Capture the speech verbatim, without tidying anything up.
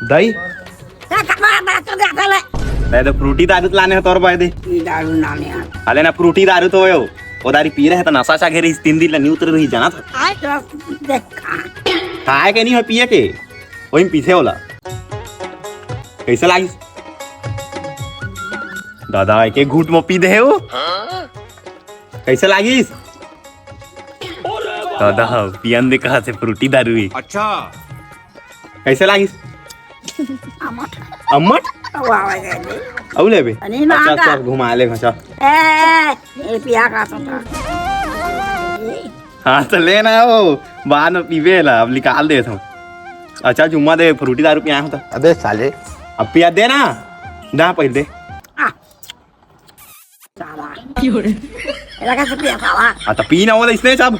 दई। ए, कमा, बड़ा चुद जाता ले। मैं तो फ्रूटी दारू तो लाने हो तोर बाय दे। ई दारू लाने आ। अले ना फ्रूटी दारू तो हो। ओ दारी पी रहे तो नशा सा घेरे इस तीन दिन ले नहीं उतरे रही जाना था। आय तो देख। खाए के नहीं हो पिए के। वही पीछे होला। कैसे लागिस? दादा, एक एक घूंट में पी दे हो। कैसे लागिस? दादा, पियन दे कहा से फ्रूटी दारू ही। अच्छा। कैसे लागिस? अम्मट। अम्मट? वाह, वाह, वाह, वाह। अउ लेबे? अरे, अच्छा, महंगा। चल, घुमा ले, अच्छा। ए, ए, पिया का सोता। हाँ, तो ले ना वो, बाद में पीबे ला, अब निकाल दे तो। अच्छा, जुम्मा दे, फ्रूटी दारू पिया होता। अबे साले। अब पिया दे ना, दा पहले दे। आ। साला। एला कैसे पिया साला? आ, तो पी ना वो, इसने सब।